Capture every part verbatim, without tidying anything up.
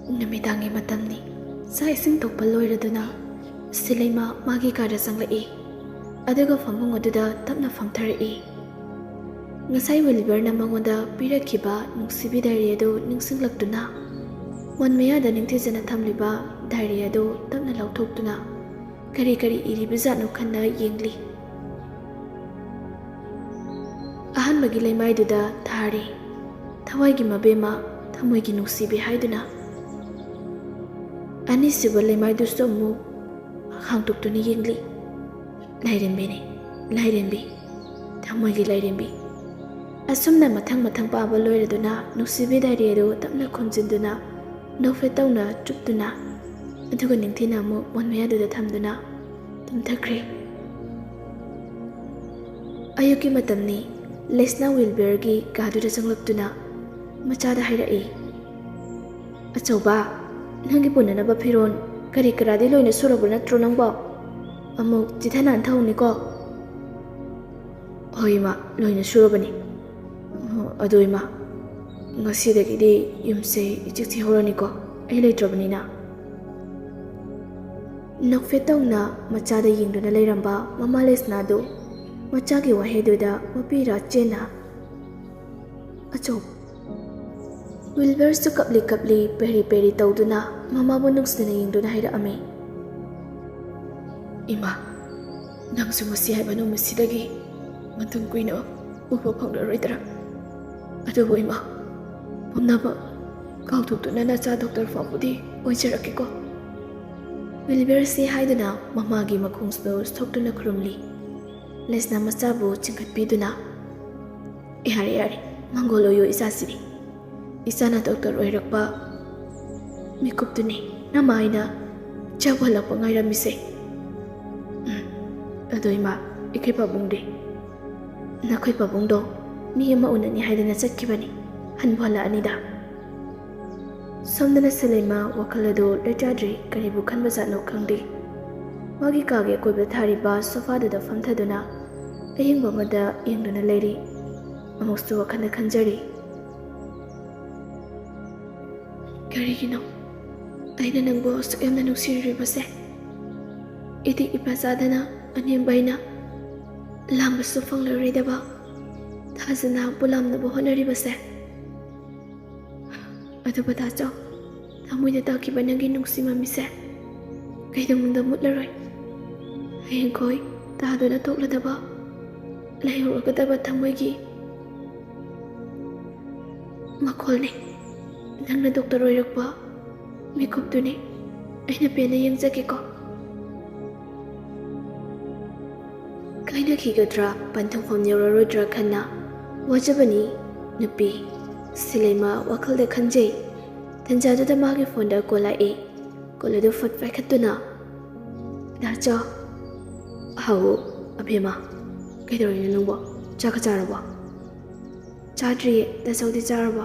ꯅꯨꯃꯤꯗꯥꯡꯒꯤ ꯃꯇꯝꯅꯤ꯫ ꯆꯥꯛ ꯏꯁꯤꯡ ꯊꯣꯛꯄ ꯂꯣꯏꯔꯗꯨꯅ ꯁꯤꯂꯩꯃ ꯃꯥꯒꯤ ꯀꯥꯗ ꯆꯪꯂꯛꯏ꯫ ꯑꯗꯨꯒ ꯐꯃꯨꯡ ꯑꯗꯨꯗ ꯇꯞꯅ ꯐꯝꯊꯔꯛꯏ꯫ ꯉꯁꯥꯏ ꯋꯤꯜꯕꯔꯅ ꯃꯉꯣꯟꯗ ꯄꯤꯔꯛꯈꯤꯕ ꯅꯨꯡꯁꯤꯕꯤ ꯗꯥꯏꯔꯤ ꯑꯗꯨ ꯅꯤꯡꯁꯤꯡꯂꯛꯇꯨꯅ, ꯃꯣꯟ ꯃꯌꯥꯗ ꯅꯤꯡꯊꯤꯖꯅ ꯊꯝꯂꯤꯕ ꯗꯥꯏꯔꯤ ꯑꯗꯨ ꯇꯞꯅ ꯂꯧꯊꯣꯛꯇꯨꯅ, ꯀꯔꯤ ꯀꯔꯤ ꯏꯔꯤꯕꯖꯥꯠꯅꯣ ꯈꯟꯅ ꯌꯦꯡꯂꯤ꯫ ꯑꯍꯥꯟꯕꯒꯤ ꯂꯩꯃꯥꯏꯗꯨꯗ ꯊꯥꯔꯤ, "ꯊꯋꯥꯏꯒꯤ ꯃꯕꯦꯝꯃ, ꯊꯃꯣꯏꯒꯤ ꯅꯨꯡꯁꯤꯕꯤ" ꯍꯥꯏꯗꯨꯅ꯫ ꯑꯅꯤꯁꯨꯕ ꯂꯩꯃꯥꯏꯗꯨꯁꯨ ꯑꯃꯨꯛ ꯍꯥꯡꯗꯣꯛꯇꯨꯅ ꯌꯦꯡꯂꯤ꯫ "ꯂꯥꯏꯔꯦꯝꯕꯤꯅꯤ, ꯂꯥꯏꯔꯦꯝꯕꯤ, ꯊꯃꯣꯏꯒꯤ ꯂꯥꯏꯔꯦꯝꯕꯤ"꯫ ꯑꯁꯨꯝꯅ ꯃꯊꯪ ꯃꯊꯪ ꯄꯥꯕ ꯂꯣꯏꯔꯗꯨꯅ ꯅꯨꯡꯁꯤꯕꯤ ꯗꯥꯏꯔꯤ ꯑꯗꯨ ꯇꯞꯅ ꯈꯨꯝꯖꯤꯟꯗꯨꯅ, ꯅꯣꯛꯐꯦꯠ ꯇꯧꯅ ꯆꯨꯞꯇꯨꯅ, ꯑꯗꯨꯒ ꯅꯤꯡꯊꯤꯅ ꯑꯃꯨꯛ ꯃꯣꯟ ꯃꯌꯥꯗꯨꯗ ꯊꯝꯗꯨꯅ ꯇꯨꯝꯊꯈ꯭ꯔꯦ꯫ ꯑꯌꯨꯛꯀꯤ ꯃꯇꯝꯅꯤ꯫ ꯂꯦꯁꯅ ꯋꯤꯜꯕꯔꯒꯤ ꯀꯥꯗꯨꯗ ꯆꯪꯂꯛꯇꯨꯅ ꯃꯆꯥꯗ ꯍꯥꯏꯔꯛꯏ, "ꯑꯆꯧꯕ, ꯅꯪꯒꯤ ꯄꯨꯅꯅꯕ ꯐꯤꯔꯣꯜ ꯀꯔꯤ ꯀꯔꯥꯗꯤ ꯂꯣꯏꯅ ꯁꯨꯔꯕ ꯅꯠꯇ꯭ꯔꯣ ꯅꯪꯕꯣ? ꯑꯃꯨꯛ ꯆꯤꯊ ꯅꯥꯟꯊꯍꯧꯅꯤꯀꯣ"꯫ "ꯍꯣꯏ ꯏꯃꯥ, ꯂꯣꯏꯅ ꯁꯨꯔꯕꯅꯤ꯫ ꯑꯗꯣ ꯏꯃꯥ, ꯉꯁꯤꯗꯒꯤꯗꯤ ꯌꯨꯝꯁꯦ ꯏꯆꯤꯛ ꯆꯤꯛꯍꯧꯔꯅꯤꯀꯣ, ꯑꯩ ꯂꯩꯇ꯭ꯔꯕꯅꯤꯅ"꯫ ꯅꯣꯛꯐꯦꯠ ꯇꯧꯅ ꯃꯆꯥꯗ ꯌꯦꯡꯗꯨꯅ ꯂꯩꯔꯝꯕ ꯃꯃꯥ ꯂꯦꯁꯅꯥꯗꯨ ꯃꯆꯥꯒꯤ ꯋꯥꯍꯩꯗꯨꯗ ꯃꯄꯤ ꯏꯔꯥ ꯆꯦꯟꯅ, "ꯑꯆꯧ"꯫ ꯋꯤꯜꯕꯔꯁꯨ ꯀꯞꯂꯤ ꯀꯞꯂꯤ, ꯄꯦꯔꯤ ꯄꯦꯔꯤ ꯇꯧꯗꯨꯅ ꯃꯃꯥꯕꯨ ꯅꯨꯡꯁꯤꯅ ꯌꯦꯡꯗꯨꯅ ꯍꯥꯏꯔꯛꯑꯝꯃꯤ, "ꯏꯃꯥ, ꯅꯪꯁꯨ ꯉꯁꯤ ꯍꯥꯏꯕ ꯅꯨꯃꯤꯠꯁꯤꯗꯒꯤ ꯃꯇꯝ ꯀꯨꯏꯅ ꯎꯕ ꯐꯪꯂꯔꯣꯏꯗ꯭ꯔꯥ? ꯑꯗꯨꯕꯨ ꯏꯃꯥ, ꯄꯨꯝꯅꯃꯛ ꯀꯥꯎꯊꯣꯛꯇꯨꯅ ꯅꯆꯥ ꯗꯣꯛꯇꯔ ꯐꯥꯎꯕꯗꯤ ꯑꯣꯏꯖꯔꯛꯀꯦꯀꯣ"꯫ ꯋꯤꯜꯕꯔꯁꯤ ꯍꯥꯏꯗꯨꯅ ꯃꯃꯥꯒꯤ ꯃꯈꯣꯡꯁꯨ ꯁꯣꯛꯇꯨꯅ ꯈꯨꯔꯨꯝꯂꯤ꯫ ꯂꯦꯁꯅꯥ ꯃꯆꯥꯕꯨ ꯆꯤꯡꯈꯠꯄꯤꯗꯨꯅ, "ꯌꯥꯔꯦ, ꯌꯥꯔꯦ, ꯃꯪꯒꯣꯜ ꯑꯣꯏꯌꯨ ꯏꯆꯥꯁꯤꯗꯤ꯫ ꯏꯆꯥꯅ ꯗꯣꯛꯇꯔ ꯑꯣꯏꯔꯛꯄ ꯃꯤꯀꯨꯞꯇꯨꯅꯤ ꯅꯃꯥ ꯑꯩꯅ ꯆꯥꯛ ꯍꯜꯂꯛꯄ ꯉꯥꯏꯔꯝꯃꯤꯁꯦ꯫ ꯎꯝ, ꯑꯗꯣ ꯏꯃꯥ, ꯑꯩꯈꯣꯏ ꯄꯥꯕꯨꯡꯗꯤ?" "ꯅꯈꯣꯏ ꯄꯥꯕꯨꯡꯗꯣ ꯃꯤ ꯑꯃ ꯎꯅꯅꯤ ꯍꯥꯏꯗꯅ ꯆꯠꯈꯤꯕꯅꯤ, ꯍꯟꯕꯨ ꯍꯜꯂꯛꯑꯅꯤꯗ"꯫ ꯁꯣꯝꯗꯅ ꯁꯤꯂꯩꯃ ꯋꯥꯈꯜ ꯑꯗꯨ ꯂꯩꯇꯥꯗ꯭ꯔꯤ, ꯀꯔꯤꯕꯨ ꯈꯟꯕꯖꯥꯠꯅꯣ ꯈꯪꯗꯦ꯫ ꯃꯥꯒꯤ ꯀꯥꯒꯤ ꯑꯀꯣꯏꯕꯗ ꯊꯥꯔꯤꯕ ꯁꯣꯐꯥꯗꯨꯗ ꯐꯝꯊꯗꯨꯅ ꯑꯌꯦꯡꯕ ꯑꯃꯗ ꯌꯦꯡꯗꯨꯅ ꯂꯩꯔꯤ꯫ ꯑꯃꯨꯛꯁꯨ ꯋꯥꯈꯜꯗ ꯈꯟꯖꯔꯤ, "ꯀꯔꯤꯒꯤꯅꯣ ꯑꯩꯅ ꯅꯪꯕꯨ ꯑꯁꯨꯛ ꯌꯥꯝꯅ ꯅꯨꯡꯁꯤꯔꯨꯔꯤꯕꯁꯦ, ꯏꯇꯤꯛ ꯏꯄꯥ ꯆꯥꯗꯅ ꯑꯅꯦꯝꯕ ꯑꯩꯅ ꯂꯥꯝꯕꯁꯨ ꯐꯪꯂꯔꯣꯏꯗꯕ ꯊꯥꯖꯅ ꯄꯣꯂꯥꯝꯅꯕ ꯍꯣꯠꯅꯔꯤꯕꯁꯦ꯫ ꯑꯗꯨꯕꯨ ꯇꯥꯆꯧ, ꯊꯃꯣꯏꯗ ꯇꯥꯈꯤꯕ ꯅꯪꯒꯤ ꯅꯨꯡꯁꯤ ꯃꯃꯤꯁꯦ ꯀꯩꯗꯧꯅꯨꯡꯗ ꯃꯨꯠꯂꯔꯣꯏ꯫ ꯍꯌꯦꯡꯈꯣꯏ ꯇꯥꯗꯨꯅ ꯇꯣꯛꯂꯗꯕ, ꯂꯩꯍꯧꯔꯒꯗꯕ ꯊꯃꯣꯏꯒꯤ ꯃꯈꯣꯜꯅꯤ꯫ ꯅꯪꯅ ꯗꯣꯛꯇꯔ ꯑꯣꯏꯔꯛꯄ ꯃꯤꯀꯨꯞꯇꯨꯅꯤ꯫ ꯑꯩꯅ ꯄꯦꯟꯅ ꯌꯦꯡꯖꯒꯦꯀꯣ꯫ ꯀꯥꯏꯅꯈꯤꯒꯗ꯭ꯔꯥ, ꯄꯟꯊꯨꯡꯐꯝ ꯌꯧꯔꯔꯣꯏꯗ꯭ꯔꯥ ꯈꯟꯅ ꯋꯥꯖꯕꯅꯤ ꯅꯨꯄꯤ꯫ ꯁꯤꯂꯩꯃ ꯋꯥꯈꯜꯗ ꯈꯟꯖꯩ꯫ ꯇꯟꯖꯥꯗꯨꯗ ꯃꯥꯒꯤ ꯐꯣꯟꯗ ꯀꯣꯜ ꯂꯥꯛꯏ꯫ ꯀꯣꯜ ꯑꯗꯨ ꯐꯠ ꯄꯥꯏꯈꯠꯇꯨꯅ, "ꯗꯥꯆꯧ꯫" "ꯍꯥꯎ, ꯑꯕꯦꯝꯃ, ꯀꯩꯗꯧꯔꯤꯅꯣ ꯅꯪꯕꯣ? ꯆꯥꯛꯀ ꯆꯥꯔꯕꯣ?" "ꯆꯥꯗ꯭ꯔꯤꯌꯦ, ꯗꯥꯆꯧꯗꯤ ꯆꯥꯔꯕꯣ?"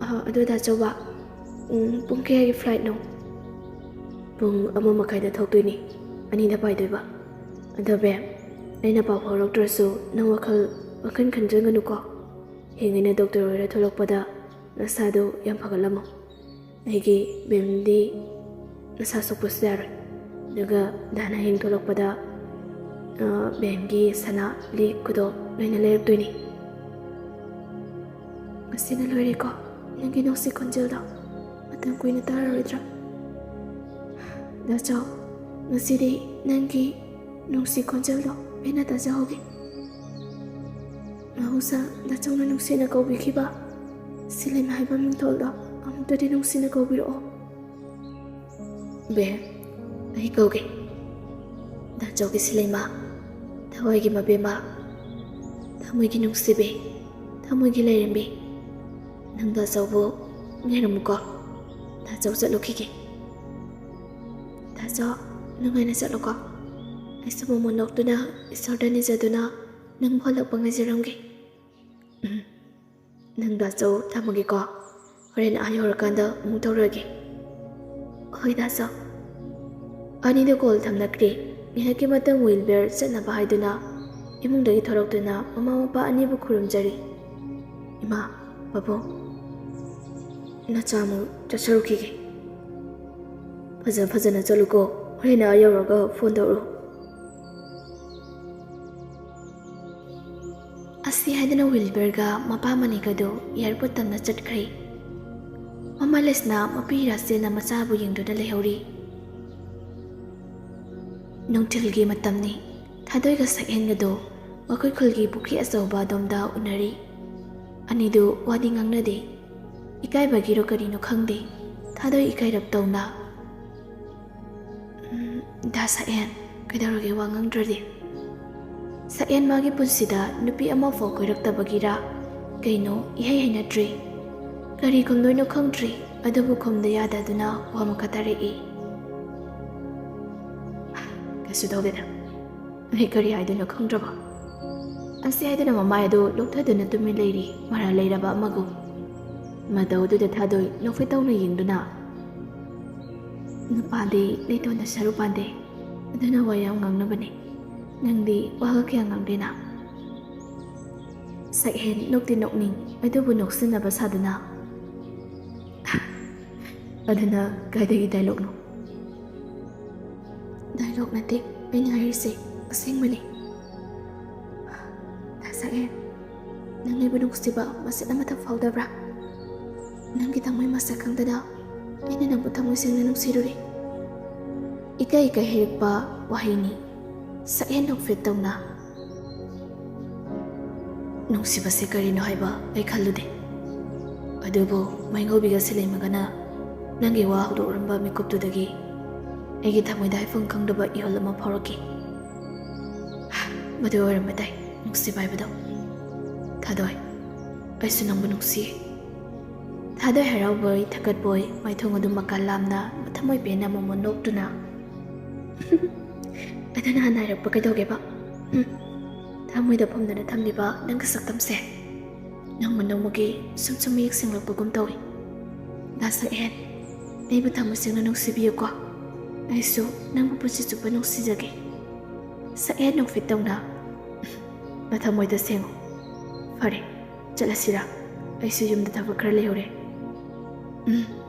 "ꯑ, ꯑꯗꯨ ꯗꯥꯆꯧꯕ, ꯎꯝ, ꯄꯨꯡ ꯀꯌꯥꯒꯤ flightꯅꯣ?" "ꯄꯨꯡ ꯑꯃ ꯃꯈꯥꯏꯗ ꯊꯣꯛꯇꯣꯏꯅꯤ, ꯑꯅꯤꯗ ꯄꯥꯏꯗꯣꯏꯕ꯫ ꯑꯗꯣ ꯕꯦꯝ, ꯑꯩꯅ ꯄꯥꯎ ꯐꯥꯎꯔꯛꯇ꯭ꯔꯁꯨ ꯅꯪ ꯋꯥꯈꯜ ꯋꯥꯈꯜ ꯈꯟꯖꯟꯒꯅꯨꯀꯣ꯫ ꯍꯌꯦꯡ ꯑꯩꯅ ꯗꯣꯛꯇꯔ ꯑꯣꯏꯔ ꯊꯣꯛꯂꯛꯄꯗ ꯅꯁꯥꯗꯣ ꯌꯥꯝ ꯐꯒꯠꯂꯝꯃꯣ꯫ ꯑꯩꯒꯤ ꯕꯦꯝꯗꯤ ꯅꯁꯥ ꯁꯣꯛꯄꯁꯨ ꯌꯥꯔꯣꯏ꯫ ꯑꯗꯨꯒ ꯗꯥꯅ ꯍꯌꯦꯡ ꯊꯣꯛꯂꯛꯄꯗ, ꯑ, ꯕꯦꯝꯒꯤ ꯁꯅꯥ ꯂꯤꯛ ꯈꯨꯗꯣꯞ ꯂꯣꯏꯅ ꯂꯩꯔꯛꯇꯣꯏꯅꯤ꯫" "ꯉꯁꯤꯅ ꯂꯣꯏꯔꯦꯀꯣ ꯅꯪꯒꯤ ꯅꯨꯡꯁꯤ ꯈꯣꯟꯖꯦꯜꯗꯣ? ꯃꯇꯝ ꯀꯨꯏꯅ ꯇꯥꯔꯔꯣꯏꯗ꯭ꯔꯥ?" "ꯗꯥꯆꯧ, ꯉꯁꯤꯗꯤ ꯅꯪꯒꯤ ꯅꯨꯡꯁꯤ ꯈꯣꯟꯖꯦꯜꯗꯣ ꯄꯦꯟꯅ ꯇꯥꯖꯍꯧꯒꯦ꯫ ꯃꯍꯧꯁꯥ ꯗꯥꯆꯧꯅ ꯅꯨꯡꯁꯤꯅ ꯀꯧꯕꯤꯈꯤꯕ ꯁꯤꯂꯦꯝ ꯍꯥꯏꯕ ꯃꯤꯡꯊꯣꯜꯗꯣ ꯑꯃꯨꯛꯇꯗꯤ ꯅꯨꯡꯁꯤꯅ ꯀꯧꯕꯤꯔꯛꯑꯣ꯫" "ꯕꯦꯝ, ꯑꯩ ꯀꯧꯒꯦ꯫ ꯗꯥꯆꯧꯒꯤ ꯁꯤꯂꯩꯃ, ꯊꯋꯥꯏꯒꯤ ꯃꯕꯦꯝꯃ, ꯊꯃꯣꯏꯒꯤ ꯅꯨꯡꯁꯤꯕꯤ, ꯊꯃꯣꯏꯒꯤ ꯂꯥꯏꯔꯦꯝꯕꯤ, ꯅꯪ ꯗꯥꯆꯧꯕꯨ ꯉꯥꯏꯔꯝꯃꯨꯀꯣ꯫ ꯗꯥꯆꯧ ꯆꯠꯂꯨꯈꯤꯒꯦ꯫" "ꯗꯥꯆꯧ, ꯅꯨꯡꯉꯥꯏꯅ ꯆꯠꯂꯨꯀꯣ꯫ ꯑꯩꯁꯨ ꯃꯣꯃꯣꯟ ꯅꯣꯛꯇꯨꯅ ꯏꯁꯣꯔꯗ ꯅꯤꯖꯗꯨꯅ ꯅꯪꯕꯨ ꯍꯜꯂꯛꯄ ꯉꯥꯏꯖꯔꯝꯒꯦ꯫" "ꯎꯝ, ꯅꯪ ꯗꯥꯆꯧ ꯊꯝꯃꯒꯦꯀꯣ꯫ ꯍꯣꯔꯦꯟ ꯑꯥ ꯌꯧꯔꯀꯥꯟꯗ ꯑꯃꯨꯛ ꯇꯧꯔꯒꯦ꯫" "ꯍꯣꯏ ꯗꯥꯆꯧ꯫" ꯑꯅꯤꯗꯨ ꯀꯣꯜ ꯊꯝꯅꯈ꯭ꯔꯦ꯫ ꯉꯥꯏꯍꯥꯛꯀꯤ ꯃꯇꯝ ꯋꯤꯜꯕꯤꯌꯔ ꯆꯠꯅꯕ ꯍꯥꯏꯗꯨꯅ ꯏꯃꯨꯡꯗꯒꯤ ꯊꯣꯔꯛꯇꯨꯅ ꯃꯃꯥ ꯃꯄꯥ ꯑꯅꯤꯕꯨ ꯈꯨꯔꯨꯝꯖꯔꯤ꯫ "ꯏꯃꯥ, ꯄꯥꯕꯨꯡ, ꯅꯆꯥ ꯑꯃꯨꯛ ꯆꯠꯆꯔꯨꯈꯤꯒꯦ꯫" ꯐꯖ ꯐꯖꯅ ꯆꯠꯂꯨꯀꯣ꯫ ꯍꯣꯔꯦꯟ ꯑꯥ ꯌꯧꯔꯒ ꯐꯣꯟ ꯇꯧꯔꯛꯎ꯫ ꯑꯁꯤ ꯍꯥꯏꯗꯨꯅ ꯋꯤꯜꯕꯔꯒ ꯃꯄꯥ ꯃꯅꯤꯒꯗꯨ ꯑꯦꯌꯥꯔꯄꯣꯔꯠ ꯇꯝꯅ ꯆꯠꯈ꯭ꯔꯦ꯫ ꯃꯃꯥ ꯂꯤꯁꯅ ꯃꯄꯤ ꯔꯥꯆꯦꯜꯅ ꯃꯆꯥꯕꯨ ꯌꯦꯡꯗꯨꯅ ꯂꯩꯍꯧꯔꯤ꯫ ꯅꯨꯡꯊꯤꯜꯒꯤ ꯃꯇꯝꯅꯤ꯫ ꯊꯥꯗꯣꯏꯒ ꯁꯛꯍꯦꯟꯒꯗꯣ ꯃꯈꯣꯏ ꯈꯨꯜꯒꯤ ꯄꯨꯈ꯭ꯔꯤ ꯑꯆꯧꯕ ꯑꯗꯣꯝꯗ ꯎꯅꯔꯤ꯫ ꯑꯅꯤꯗꯨ ꯋꯥꯗꯤ ꯉꯥꯡꯅꯗꯦ꯫ ꯏꯀꯥꯏꯕꯒꯤꯔꯣ ꯀꯔꯤꯅꯣ ꯈꯪꯗꯦ, ꯊꯥꯗꯣꯏ ꯏꯀꯥꯏꯔꯞ ꯇꯧꯅ, "ꯎꯝ, ꯗꯥ ꯁꯛꯍꯦꯟ, ꯀꯩꯗꯧꯔꯒꯦ ꯋꯥ ꯉꯥꯡꯗ꯭ꯔꯗꯤ?" ꯁꯛꯍꯦꯟ ꯃꯥꯒꯤ ꯄꯨꯟꯁꯤꯗ ꯅꯨꯄꯤ ꯑꯃꯐꯥꯎ ꯀꯣꯏꯔꯛꯇꯕꯒꯤꯔꯥ ꯀꯩꯅꯣ ꯏꯍꯩ ꯍꯩꯅꯗ꯭ꯔꯦ꯫ ꯀꯔꯤ ꯈꯨꯝꯗꯣꯏꯅꯣ ꯈꯪꯗ꯭ꯔꯦ, ꯑꯗꯨꯕꯨ ꯈꯨꯝꯗ ꯌꯥꯗꯗꯨꯅ ꯋꯥ ꯃꯈꯥ ꯇꯥꯔꯛꯏ꯫ "ꯀꯩꯁꯨ ꯇꯧꯗꯦꯗ꯫ ꯑꯩ ꯀꯔꯤ ꯍꯥꯏꯗꯣꯏꯅꯣ ꯈꯪꯗ꯭ꯔꯕ?" ꯑꯁꯤ ꯍꯥꯏꯗꯨꯅ ꯃꯃꯥꯏ ꯑꯗꯨ ꯂꯨꯞꯊꯗꯨꯅ ꯇꯨꯃꯤꯟ ꯂꯩꯔꯤ, ꯃꯔꯥꯜ ꯂꯩꯔꯕ ꯑꯃꯒꯨꯝ꯫ ꯃꯇꯧ ꯑꯗꯨꯗ ꯊꯥꯗꯣꯏ ꯅꯣꯛꯐꯦꯠ ꯇꯧꯅ ꯌꯦꯡꯗꯨꯅ, "ꯅꯨꯄꯥꯗꯤ ꯂꯩꯇꯣꯟꯗ ꯁꯔꯨ ꯄꯥꯟꯗꯦ, ꯑꯗꯨꯅ ꯋꯥ ꯌꯥꯝ ꯉꯥꯡꯅꯕꯅꯤ꯫ ꯅꯪꯗꯤ ꯋꯥꯒ ꯀꯌꯥ ꯉꯥꯡꯗꯦꯅ?" ꯁꯛꯍꯦꯟ ꯅꯣꯛꯇꯤ ꯅꯣꯛꯅꯤꯡ, ꯑꯗꯨꯕꯨ ꯅꯣꯛꯁꯤꯟꯅꯕ ꯁꯥꯗꯨꯅ, "ꯑꯗꯨꯅ ꯀꯥꯏꯗꯒꯤ ꯗꯥꯏꯂꯣꯛꯅꯣ?" "ꯗꯥꯏꯂꯣꯛ ꯅꯠꯇꯦ ꯑꯩꯅ ꯍꯥꯏꯔꯤꯁꯦ, ꯑꯁꯦꯡꯕꯅꯤ꯫ ꯗꯥ ꯁꯛꯍꯦꯟ, ꯅꯪ ꯑꯩꯕꯨ ꯅꯨꯡꯁꯤꯕ ꯃꯆꯦꯠ ꯑꯃꯠꯇ ꯐꯥꯎꯗꯕ꯭ꯔꯥ? ꯅꯪꯒꯤ ꯊꯃꯣꯏ ꯃꯁꯛ ꯈꯪꯗꯅ ꯑꯩꯅ ꯅꯪꯕꯨ ꯊꯃꯣꯏ ꯁꯦꯡꯅ ꯅꯨꯡꯁꯤꯔꯨꯔꯦ꯫" ꯏꯀꯥꯏ ꯏꯀꯥꯏ ꯍꯩꯔꯛꯄ ꯋꯥꯍꯩꯅꯤ꯫ ꯁꯛꯍꯦꯟ ꯅꯣꯛꯐꯦꯠ ꯇꯧꯅ, "ꯅꯨꯡꯁꯤꯕꯁꯦ ꯀꯔꯤꯅꯣ ꯍꯥꯏꯕ ꯑꯩ ꯈꯜꯂꯨꯗꯦ꯫ ꯑꯗꯨꯕꯨ ꯃꯩꯉꯧꯕꯤꯒ ꯁꯤꯂꯩꯃꯒꯅ ꯅꯪꯒꯤ ꯋꯥ ꯍꯧꯗꯣꯛꯂꯝꯕ ꯃꯤꯀꯨꯞꯇꯨꯗꯒꯤ ꯑꯩꯒꯤ ꯊꯃꯣꯏꯗ ꯍꯥꯏꯐꯝ ꯈꯪꯗꯕ ꯏꯍꯨꯜ ꯑꯃ ꯐꯥꯎꯔꯛꯈꯤ꯫" "ꯃꯗꯨ ꯑꯣꯏꯔꯝꯕ ꯇꯥꯏ, ꯅꯨꯡꯁꯤꯕ ꯍꯥꯏꯕꯗꯣ꯫" "ꯊꯥꯗꯣꯏ, ꯑꯩꯁꯨ ꯅꯪꯕꯨ ꯅꯨꯡꯁꯤꯌꯦ꯫" ꯊꯥꯗꯣꯏ ꯍꯔꯥꯎꯕꯣꯏ ꯊꯀꯠꯄꯣꯏ ꯃꯥꯏꯊꯣꯡ ꯑꯗꯨ ꯃꯀꯥ ꯂꯥꯝꯅ ꯃꯊꯃꯣꯏ ꯄꯦꯟꯅ ꯑꯃꯨꯛ ꯃꯨꯛ ꯅꯣꯛꯇꯨꯅ, "ꯑꯗꯨ ꯅꯍꯥꯟ ꯍꯥꯏꯔꯛꯄ ꯀꯩꯗꯧꯒꯦꯕ? ꯍꯨꯝ, ꯊꯃꯣꯏꯗ ꯐꯨꯝꯗꯨꯅ ꯊꯝꯂꯤꯕ ꯅꯪꯒꯤ ꯁꯛꯇꯝꯁꯦ ꯅꯣꯡꯃ ꯅꯣꯡꯃꯒꯤ ꯁꯨꯝ ꯁꯨꯝ ꯃꯌꯦꯛ ꯁꯦꯡꯂꯛꯄꯒꯨꯝ ꯇꯧꯏ꯫ ꯗꯥ ꯁꯛꯍꯦꯟ, ꯑꯩꯕꯨ ꯊꯃꯣꯏ ꯁꯦꯡꯅ ꯅꯨꯡꯁꯤꯕꯤꯌꯨꯀꯣ꯫ ꯑꯩꯁꯨ ꯅꯪꯕꯨ ꯄꯨꯟꯁꯤ ꯆꯨꯞꯄ ꯅꯨꯡꯁꯤꯖꯒꯦ꯫" ꯁꯛꯍꯦꯟ ꯅꯣꯛꯐꯦꯠ ꯇꯧꯅ, "ꯅꯊꯃꯣꯏꯗ ꯁꯦꯡꯉꯨ꯫ ꯐꯔꯦ, ꯆꯠꯂꯁꯤꯔꯥ? ꯑꯩꯁꯨ ꯌꯨꯝꯗ ꯊꯕꯛ ꯈꯔ ꯂꯩꯍꯧꯔꯦ꯫" "ꯎꯝ,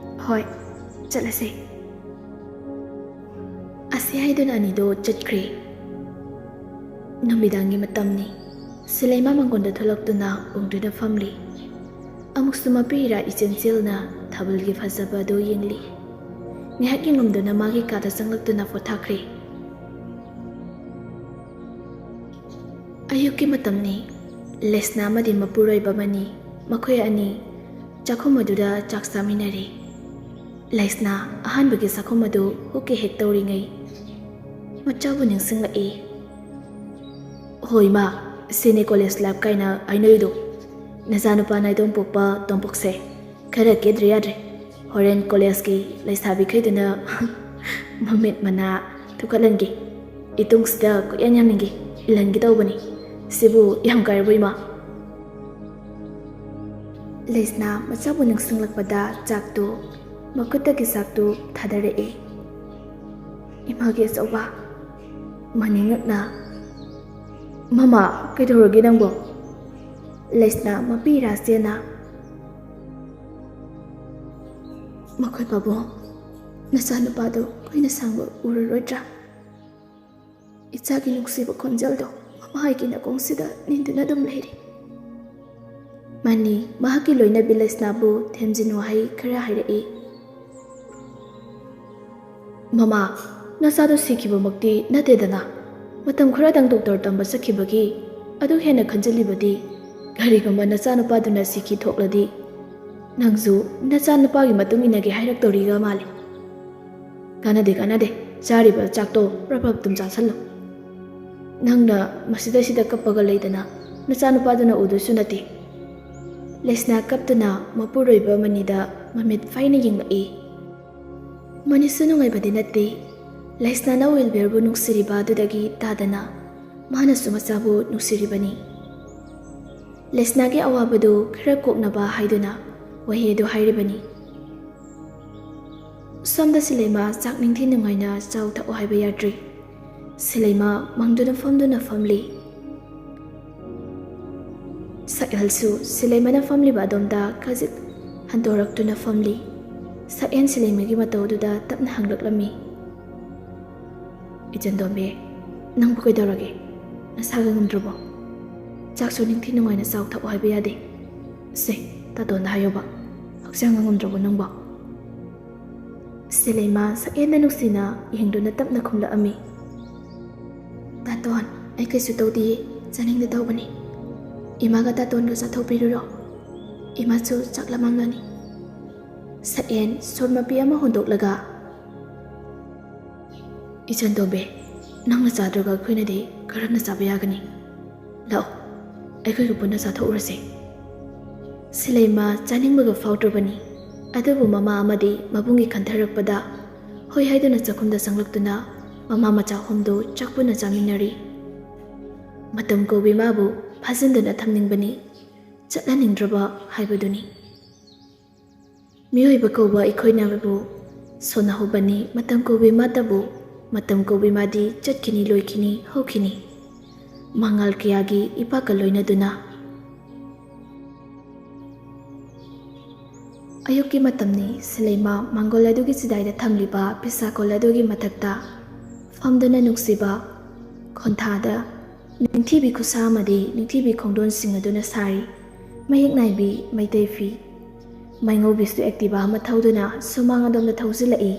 ꯍꯣꯏ, ꯆꯠꯂꯁꯦ꯫" ꯑꯁꯤ ꯍꯥꯏꯗꯨꯅ ꯑꯅꯤꯗꯣ ꯆꯠꯈ꯭ꯔꯦ꯫ ꯅꯨꯃꯤꯗꯥꯡꯒꯤ ꯃꯇꯝꯅꯤ꯫ ꯁꯤꯂꯩꯃ ꯃꯪꯒꯣꯟꯗ ꯊꯣꯛꯂꯛꯇꯨꯅ ꯎꯪꯗꯨꯅ ꯐꯝꯂꯤ꯫ ꯑꯃꯨꯛꯁꯨ ꯃꯄꯤ ꯏꯔꯥ ꯏꯆꯦꯟ ꯆꯦꯜꯅ ꯊꯥꯕꯜꯒꯤ ꯐꯖꯕ ꯑꯗꯨ ꯌꯦꯡꯂꯤ꯫ ꯉꯥꯏꯍꯥꯛ ꯌꯦꯡꯂꯝꯗꯨꯅ ꯃꯥꯒꯤ ꯀꯥꯗ ꯆꯪꯂꯛꯇꯨꯅ ꯄꯣꯊꯥꯈ꯭ꯔꯦ꯫ ꯑꯌꯨꯛꯀꯤ ꯃꯇꯝꯅꯤ꯫ ꯂꯩꯁꯅꯥ ꯑꯃꯗꯤ ꯃꯄꯨꯔꯣꯏꯕ ꯑꯃꯅꯤ꯫ ꯃꯈꯣꯏ ꯑꯅꯤ ꯆꯥꯛꯈꯨꯝ ꯑꯗꯨꯗ ꯆꯥꯛ ꯆꯥꯃꯤꯟꯅꯔꯤ꯫ ꯂꯩꯁꯅꯥ ꯑꯍꯥꯟꯕꯒꯤ ꯆꯥꯛꯈꯨꯝ ꯑꯗꯨ ꯍꯨꯛꯀꯤ ꯍꯦꯛ ꯇꯧꯔꯤꯉꯩ ꯃꯆꯥꯕꯨ ꯅꯤꯡꯁꯤꯡꯂꯛꯏ꯫ "ꯍꯣꯏ ꯃꯥ, ꯁꯤꯅꯦ ꯀꯣꯂꯦꯖ ꯂꯥꯏꯐ ꯀꯥꯏꯅ ꯍꯥꯏꯅꯔꯤꯗꯣ꯫ ꯅꯆꯥꯅꯨꯄꯥ ꯅꯥꯏꯇꯣꯝ ꯄꯣꯛꯄ ꯇꯣꯝꯄꯣꯛꯁꯦ ꯈꯔ ꯀꯦꯗ꯭ꯔ ꯌꯥꯗ꯭ꯔꯦ꯫ ꯍꯣꯔꯦꯟ ꯀꯣꯂꯦꯖꯀꯤ ꯂꯩꯁꯥꯕꯤꯈꯩꯗꯨꯅ ꯃꯃꯤꯠ ꯃꯅꯥ ꯊꯨꯞꯀꯠꯍꯟꯒꯦ꯫ ꯏꯇꯨꯡꯁꯤꯗ ꯀꯣꯏꯌꯥꯟ ꯌꯥꯟꯅꯤꯡꯒꯦ, ꯏꯜꯍꯟꯒꯦ ꯇꯧꯕꯅꯤ꯫ ꯁꯤꯕꯨ ꯌꯥꯝ ꯀꯥꯏꯔꯕꯣ ꯏꯃꯥ?" ꯂꯩꯁꯅꯥ ꯃꯆꯥꯕꯨ ꯅꯤꯡꯁꯤꯡꯂꯛꯄꯗ ꯆꯥꯛꯇꯨ, ꯃꯈꯨꯠꯇꯒꯤ ꯆꯥꯛꯇꯨ ꯊꯥꯗꯔꯛꯏ꯫ ꯏꯃꯥꯒꯤ ꯑꯆꯧꯕ ꯃꯅꯤꯡꯉꯛꯅ, "ꯃꯃꯥ, ꯀꯩꯗꯧꯔꯒꯦ ꯅꯪꯕꯣ?" ꯂꯩꯁꯅꯥ ꯃꯄꯤ ꯏꯔꯥ ꯆꯦꯟꯅ, "ꯃꯈꯣꯏ ꯄꯥꯕꯨꯡ, ꯅꯆꯥꯅꯨꯄꯥꯗꯨ ꯀꯨꯏꯅ ꯁꯥꯡꯕ ꯎꯔꯔꯣꯏꯗ꯭ꯔꯥ? ꯏꯆꯥꯒꯤ ꯅꯨꯡꯁꯤꯕ ꯈꯣꯟꯖꯦꯜꯗꯣ ꯃꯃꯥꯒꯤ ꯅꯥꯀꯣꯡꯁꯤꯗ ꯅꯤꯟꯗꯨꯅ ꯑꯗꯨꯝ ꯂꯩꯔꯤ꯫" ꯃꯅꯤ ꯃꯍꯥꯛꯀꯤ ꯂꯣꯏꯅꯕꯤ ꯂꯩꯁꯅꯥꯕꯨ ꯊꯦꯝꯖꯤꯟ ꯋꯥꯍꯩ ꯈꯔ ꯍꯥꯏꯔꯛꯏ꯫ "ꯃꯃꯥ, ꯅꯆꯥꯗꯣ ꯁꯤꯈꯤꯕꯃꯛꯇꯤ ꯅꯠꯇꯦꯗꯅ꯫ ꯃꯇꯝ ꯈꯔꯗꯪ ꯗꯣꯛꯇꯔ ꯇꯝꯕ ꯆꯠꯈꯤꯕꯒꯤ ꯑꯗꯨ ꯍꯦꯟꯅ ꯈꯟꯖꯤꯜꯂꯤꯕꯗꯤ꯫ ꯀꯔꯤꯒꯨꯝꯕ ꯅꯆꯥꯅꯨꯄꯥꯗꯨꯅ ꯁꯤꯈꯤ ꯊꯣꯛꯂꯗꯤ ꯅꯪꯁꯨ ꯅꯆꯥꯅꯨꯄꯥꯒꯤ ꯃꯇꯨꯡ ꯏꯟꯅꯒꯦ ꯍꯥꯏꯔꯛꯇꯧꯔꯤꯒ ꯃꯥꯜꯂꯤ꯫ ꯀꯥꯟꯅꯗꯦ, ꯀꯥꯟꯅꯗꯦ꯫ ꯆꯥꯔꯤꯕ ꯆꯥꯛꯇꯣ ꯄ꯭ꯔꯞ ꯄ꯭ꯔꯞ ꯑꯗꯨꯝ ꯆꯥꯁꯜꯂꯨ꯫ ꯅꯪꯅ ꯃꯁꯤꯗꯩꯁꯤꯗ ꯀꯞꯄꯒ ꯂꯩꯗꯅ ꯅꯆꯥꯅꯨꯄꯥꯗꯨꯅ ꯎꯗꯣꯏꯁꯨ ꯅꯠꯇꯦ꯫" ꯂꯩꯁꯅꯥ ꯀꯞꯇꯨꯅ ꯃꯄꯨꯔꯣꯏꯕ ꯃꯅꯤꯗ ꯃꯃꯤꯠ ꯐꯩꯅ ꯌꯦꯡꯂꯛꯏ꯫ ꯃꯅꯤꯁꯨ ꯅꯨꯡꯉꯥꯏꯕꯗꯤ ꯅꯠꯇꯦ꯫ ꯂꯩꯁꯅꯥꯅ ꯋꯤꯜꯕꯤꯌꯔꯕꯨ ꯅꯨꯡꯁꯤꯔꯤꯕ ꯑꯗꯨꯗꯒꯤ ꯇꯥꯗꯅ ꯃꯥꯅꯁꯨ ꯃꯆꯥꯕꯨ ꯅꯨꯡꯁꯤꯔꯤꯕꯅꯤ꯫ ꯂꯩꯁꯅꯥꯒꯤ ꯑꯋꯥꯕꯗꯨ ꯈꯔ ꯀꯣꯛꯅꯕ ꯍꯥꯏꯗꯨꯅ ꯋꯥꯍꯩ ꯑꯗꯨ ꯍꯥꯏꯔꯤꯕꯅꯤ꯫ ꯁꯣꯝꯗ ꯁꯤꯂꯩꯃ ꯆꯥꯛ ꯅꯤꯡꯊꯤ ꯅꯨꯡꯉꯥꯏꯅ ꯆꯥꯎ ꯊꯛꯎ ꯍꯥꯏꯕ ꯌꯥꯗ꯭ꯔꯤ꯫ ꯁꯤꯂꯩꯃ ꯃꯪꯗꯨꯅ ꯐꯝꯗꯨꯅ ꯐꯝꯂꯤ꯫ ꯁꯛꯍꯦꯜꯁꯨ ꯁꯤꯂꯩꯃꯅ ꯐꯝꯂꯤꯕ ꯑꯗꯣꯝꯗ ꯈꯖꯤꯛ ꯍꯟꯗꯣꯔꯛꯇꯨꯅ ꯐꯝꯂꯤ꯫ ꯁꯛꯍꯦꯜ ꯁꯤꯂꯩꯃꯒꯤ ꯃꯇꯧꯗꯨꯗ ꯇꯞꯅ ꯍꯪꯂꯛꯂꯝꯃꯤ꯫ ꯏꯆꯟꯇꯣꯝꯕꯤ, ꯅꯪꯕꯨ ꯀꯩꯗꯧꯔꯒꯦ? ꯅꯁꯥꯒ ꯉꯝꯗ꯭ꯔꯕꯣ? ꯆꯥꯛꯁꯨ ꯅꯤꯡꯊꯤ ꯅꯨꯡꯉꯥꯏꯅ ꯆꯥꯎ ꯊꯛꯎ ꯍꯥꯏꯕ ꯌꯥꯗꯦ꯫ ꯁꯦ, ꯇꯥꯇꯣꯟꯗ ꯍꯥꯏꯌꯣꯕ꯫ ꯍꯛꯆꯥꯡꯒ ꯉꯝꯗ꯭ꯔꯕꯣ ꯅꯪꯕꯣ? ꯁꯤꯂꯩꯃ ꯁꯛꯍꯦꯟꯗ ꯅꯨꯡꯁꯤꯅ ꯌꯦꯡꯗꯨꯅ ꯇꯞꯅ ꯈꯨꯝꯂꯛꯑꯝꯃꯤ꯫ "ꯇꯥꯇꯣꯟ, ꯑꯩ ꯀꯩꯁꯨ ꯇꯧꯗꯤꯌꯦ, ꯆꯥꯅꯤꯡꯗ ꯇꯧꯕꯅꯤ꯫ ꯏꯃꯥꯒ ꯇꯥꯇꯣꯟꯒ ꯆꯥꯊꯣꯛꯄꯤꯔꯨꯔꯣ꯫ ꯏꯃꯥꯁꯨ ꯆꯥꯛ ꯂꯥꯝꯃꯝꯂꯅꯤ꯫" ꯁꯛꯍꯦꯟ ꯁꯣꯔ ꯃꯄꯤ ꯑꯃ ꯍꯣꯟꯗꯣꯛꯂꯒ, "ꯏꯆꯟꯇꯣꯝꯕꯤ, ꯅꯪꯅ ꯆꯥꯗ꯭ꯔꯒ ꯑꯩꯈꯣꯏꯅꯗꯤ ꯀꯔꯝꯅ ꯆꯥꯕ ꯌꯥꯒꯅꯤ? ꯂꯥꯛꯑꯣ, ꯑꯩꯈꯣꯏꯒ ꯄꯨꯟꯅ ꯆꯥꯊꯣꯛꯎꯔꯁꯦ꯫" ꯁꯤꯂꯩꯃ ꯆꯥꯅꯤꯡꯕꯒ ꯐꯥꯎꯗ꯭ꯔꯕꯅꯤ꯫ ꯑꯗꯨꯕꯨ ꯃꯃꯥ ꯑꯃꯗꯤ ꯃꯕꯨꯡꯒꯤ ꯈꯟꯊꯔꯛꯄꯗ ꯍꯣꯏ ꯍꯥꯏꯗꯨꯅ ꯆꯥꯛꯈꯨꯝꯗ ꯆꯪꯂꯛꯇꯨꯅ ꯃꯃꯥ ꯃꯆꯥ ꯑꯍꯨꯝꯗꯨ ꯆꯥꯛ ꯄꯨꯟꯅ ꯆꯥꯃꯤꯟꯅꯔꯤ꯫ ꯃꯇꯝ ꯀꯧꯕꯤ ꯃꯥꯕꯨ ꯐꯥꯖꯤꯟꯗꯨꯅ ꯊꯝꯅꯤꯡꯕꯅꯤ, ꯆꯠꯍꯟꯅꯤꯡꯗ꯭ꯔꯕ ꯍꯥꯏꯕꯗꯨꯅꯤ꯫ ꯃꯤꯑꯣꯏꯕ ꯀꯧꯕ ꯑꯩꯈꯣꯏꯅꯕꯨ ꯁꯣꯟꯅꯍꯧꯕꯅꯤ, ꯃꯇꯝ ꯀꯧꯕꯤ ꯃꯥꯇꯕꯨ꯫ ꯃꯇꯝ ꯀꯧꯕꯤ ꯃꯥꯗꯤ ꯆꯠꯈꯤꯅꯤ, ꯂꯣꯏꯈꯤꯅꯤ, ꯍꯧꯈꯤꯅꯤ꯫ ꯃꯉꯥꯜ ꯀꯌꯥꯒꯤ ꯏꯄꯥꯛꯀ ꯂꯣꯏꯅꯗꯨꯅ꯫ ꯑꯌꯨꯛꯀꯤ ꯃꯇꯝꯅꯤ꯫ ꯁꯤꯂꯩꯃ ꯃꯥꯡꯒꯣꯜ ꯑꯗꯨꯒꯤ ꯆꯤꯗꯥꯏꯗ ꯊꯝꯂꯤꯕ ꯐꯤꯁꯥꯀꯣꯜ ꯑꯗꯨꯒꯤ ꯃꯊꯛꯇ ꯐꯝꯗꯨꯅ ꯅꯨꯡꯁꯤꯕ ꯈꯣꯟꯊꯥꯗ ꯅꯤꯡꯊꯤꯕꯤ ꯈꯨꯠꯁꯥ ꯑꯃꯗꯤ ꯅꯤꯡꯊꯤꯕꯤ ꯈꯣꯡꯗꯣꯟꯁꯤꯡ ꯑꯗꯨꯅ ꯁꯥꯔꯤ ꯃꯌꯦꯛ ꯅꯥꯏꯕꯤ ꯃꯩꯇꯩ ꯐꯤ꯫ ꯃꯩꯉꯧꯕꯤꯁꯨ Activa ꯑꯃ ꯊꯧꯗꯨꯅ ꯁꯨꯃꯥꯡ ꯑꯗꯣꯝꯗ ꯊꯧꯖꯤꯜꯂꯛꯏ꯫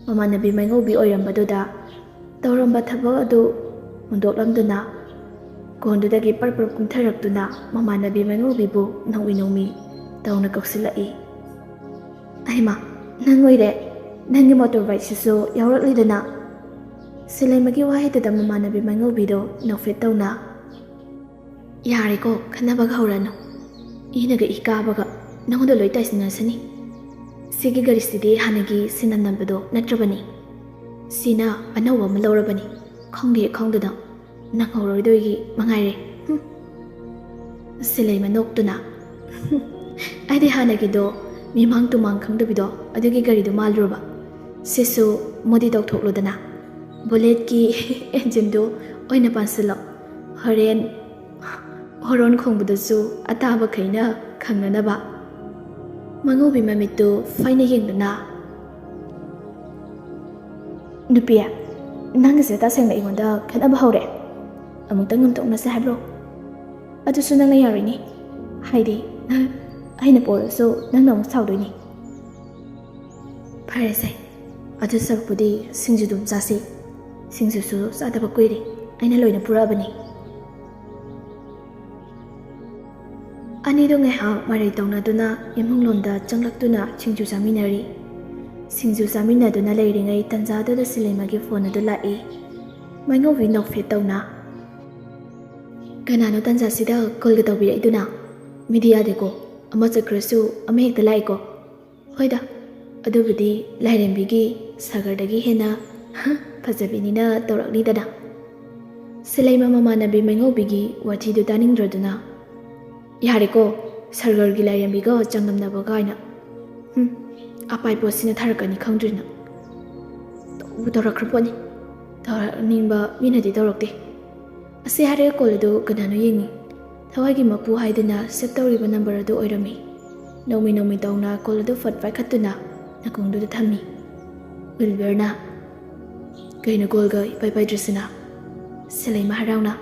ꯃꯃꯥꯟꯅꯕꯤ ꯃꯩꯉꯧꯕꯤ ꯑꯣꯏꯔꯝꯕꯗꯨꯗ ꯇꯧꯔꯝꯕ ꯊꯕꯛ ꯑꯗꯨ ꯍꯨꯟꯗꯣꯛꯂꯝꯗꯨꯅ ꯀꯣꯟꯗꯨꯗꯒꯤ ꯄꯔꯞ ꯄꯔꯞ ꯀꯨꯝꯊꯔꯛꯇꯨꯅ ꯃꯃꯥꯟꯅꯕꯤ ꯃꯩꯉꯧꯕꯤꯕꯨ ꯅꯣꯡꯃꯤ ꯅꯣꯡꯃꯤ ꯇꯧꯅ ꯀꯧꯁꯤꯜꯂꯛꯏ꯫ "ꯑꯩꯃ, ꯅꯪ ꯑꯣꯏꯔꯦ꯫ ꯅꯪꯒꯤ motorbikeꯁꯤꯁꯨ ꯌꯥꯎꯔꯛꯂꯤꯗꯅ?" ꯁꯤꯂꯩꯃꯒꯤ ꯋꯥꯍꯩꯗꯨꯗ ꯃꯃꯥꯟꯅꯕꯤ ꯃꯩꯉꯧꯕꯤꯗꯣ ꯅꯣꯛꯐꯦꯠ ꯇꯧꯅ, "ꯌꯥꯔꯦꯀꯣ, ꯈꯟꯅꯕꯒ ꯍꯧꯔꯅꯨ꯫ ꯏꯅꯒ ꯏ ꯀꯥꯕꯒ ꯅꯉꯣꯟꯗ ꯂꯣꯏ ꯇꯥꯏꯁꯤꯟꯅꯁꯅꯤ꯫ ꯁꯤꯒꯤ ꯒꯥꯔꯤꯁꯤꯗꯤ ꯍꯥꯟꯅꯒꯤ ꯁꯤꯅ ꯅꯝꯕꯗꯣ ꯅꯠꯇ꯭ꯔꯕꯅꯤ꯫ ꯁꯤꯅ ꯑꯅꯧꯕ ꯑꯃ ꯂꯧꯔꯕꯅꯤ꯫ ꯈꯪꯗꯦ ꯈꯪꯗꯅ ꯅꯪꯍꯧꯔꯣꯏꯗꯣꯏꯒꯤ ꯃꯉꯥꯏꯔꯦ꯫" ꯍꯨꯝ꯫ ꯁꯤꯂꯩꯃ ꯅꯣꯛꯇꯨꯅ, "ꯑꯩꯗꯤ ꯍꯥꯟꯅꯒꯤꯗꯣ ꯃꯤꯃꯥꯡ ꯇꯨꯃꯥꯡ ꯈꯪꯗꯕꯤꯗꯣ ꯑꯗꯨꯒꯤ ꯒꯥꯔꯤꯗꯣ ꯃꯥꯜꯂꯨꯔꯕ? ꯁꯤꯁꯨ ꯃꯣꯗꯤ ꯇꯧꯊꯣꯛꯂꯣꯗꯅ꯫ Bulletꯀꯤ engineꯗꯨ ꯑꯣꯏꯅ ꯄꯥꯟꯁꯤꯜꯂꯣ꯫ ꯍꯣꯔꯦꯟ ꯍꯣꯔꯣꯟ ꯈꯣꯡꯕꯗꯁꯨ ꯑꯇꯥꯕꯈꯩꯅ ꯈꯪꯅꯅꯕ꯫" ꯃꯉꯧꯕꯤ ꯃꯃꯤꯠꯇꯨ ꯐꯩꯅ ꯌꯦꯡꯗꯨꯅ, "ꯅꯨꯄꯤ, ꯅꯪꯒꯤꯁꯦ ꯇꯁꯦꯡꯅ ꯑꯩꯉꯣꯟꯗ ꯈꯠꯅꯕ ꯍꯧꯔꯦ꯫ ꯑꯃꯨꯛꯇꯪ ꯉꯝꯊꯣꯛꯅꯁꯦ ꯍꯥꯏꯕ꯭ꯔꯣ? ꯑꯗꯨꯁꯨ ꯅꯪꯅ ꯌꯥꯔꯣꯏꯅꯦ꯫ ꯍꯥꯏꯗꯤ, ꯑꯩꯅ ꯄꯣꯔꯁꯨ ꯅꯪꯅ ꯑꯃꯨꯛ ꯁꯥꯎꯗꯣꯏꯅꯦ꯫ ꯐꯔꯦꯁꯦ, ꯑꯗꯨ ꯁꯔꯨꯛꯄꯨꯗꯤ ꯁꯤꯡꯖꯨꯗꯨꯝ ꯆꯥꯁꯤ꯫ ꯁꯤꯡꯖꯨꯁꯨ ꯆꯥꯗꯕ ꯀꯨꯏꯔꯦ, ꯑꯩꯅ ꯂꯣꯏꯅ ꯄꯨꯔꯛꯑꯕꯅꯤ꯫ ꯑꯅꯤꯗꯨ ꯉꯥꯏꯍꯥꯛ ꯃꯔꯩ ꯇꯧꯅꯗꯨꯅ ꯏꯃꯨꯡꯂꯣꯝꯗ ꯆꯪꯂꯛꯇꯨꯅ ꯁꯤꯡꯖꯨ ꯆꯥꯃꯤꯟꯅꯔꯤ꯫ ꯁꯤꯡꯖꯨ ꯆꯥꯃꯤꯟꯅꯗꯨꯅ ꯂꯩꯔꯤꯉꯩ ꯇꯟꯖꯥꯗꯨꯗ ꯁꯤꯂꯩꯃꯒꯤ ꯐꯣꯟ ꯑꯗꯨ ꯂꯥꯛꯏ꯫ ꯃꯩꯉꯧꯕꯤ ꯅꯣꯛꯐꯦꯠ ꯇꯧꯅ, "ꯀꯅꯥꯅꯣ ꯇꯟꯖꯥꯁꯤꯗ ꯀꯣꯜꯒ ꯇꯧꯕꯤꯔꯛꯏꯗꯨꯅ? ꯃꯤꯗꯤ ꯌꯥꯗꯦꯀꯣ, ꯑꯃ ꯆꯠꯈ꯭ꯔꯁꯨ ꯑꯃ ꯍꯦꯛꯇ ꯂꯥꯛꯏꯀꯣ꯫ ꯍꯣꯏꯗ, ꯑꯗꯨꯕꯨꯗꯤ ꯂꯥꯏꯔꯦꯝꯕꯤꯒꯤ ꯁꯥꯒꯔꯗꯒꯤ ꯍꯦꯟꯅ ꯐꯖꯕꯤꯅꯤꯅ ꯇꯧꯔꯛꯅꯤꯗꯅ꯫" ꯁꯤꯂꯩꯃ ꯃꯃꯥꯟꯅꯕꯤ ꯃꯩꯉꯧꯕꯤꯒꯤ ꯋꯥꯊꯤꯗꯨ ꯇꯥꯅꯤꯡꯗ꯭ꯔꯗꯨꯅ, "ꯌꯥꯔꯦꯀꯣ, ꯁꯥꯒꯔꯒꯤ ꯂꯥꯏꯔꯦꯝꯕꯤꯒ ꯆꯥꯡꯗꯝꯅꯕ ꯀꯥꯏꯅ꯫ ꯍꯨꯝ, ꯑꯄꯥꯏ ꯄꯣꯠꯁꯤꯅ ꯊꯥꯔꯛꯀꯅꯤ ꯈꯪꯗ꯭ꯔꯤꯅ꯫ ꯇꯧꯕꯨ ꯇꯧꯔꯛꯈ꯭ꯔ ꯄꯣꯠꯅꯤ꯫ ꯇꯧꯔꯛꯅꯤꯡꯕ ꯃꯤꯅꯗꯤ ꯇꯧꯔꯛꯇꯦ꯫ ꯑꯁꯤ ꯍꯥꯏꯔꯒ ꯀꯣꯜ ꯑꯗꯨ ꯀꯅꯥꯅꯣ ꯌꯦꯡꯉꯤ꯫ ꯊꯋꯥꯏꯒꯤ ꯃꯄꯨ ꯍꯥꯏꯗꯨꯅ ꯁꯦꯞ ꯇꯧꯔꯤꯕ ꯅꯝꯕꯔ ꯑꯗꯨ ꯑꯣꯏꯔꯝꯃꯤ꯫ ꯅꯣꯡꯃꯤ ꯅꯣꯡꯃꯤ ꯇꯧꯅ ꯀꯣꯜ ꯑꯗꯨ ꯐꯠ ꯄꯥꯏꯈꯠꯇꯨꯅ ꯅꯥꯀꯣꯡꯗꯨꯗ ꯊꯝꯃꯤ꯫ ꯋꯤꯜꯕꯔꯅ, "ꯀꯩꯅꯣ ꯀꯣꯜꯒ ꯏꯄꯥꯏ ꯄꯥꯏꯗ꯭ꯔꯤꯁꯤꯅ?" ꯁꯤꯂꯩꯃ ꯍꯔꯥꯎꯅ,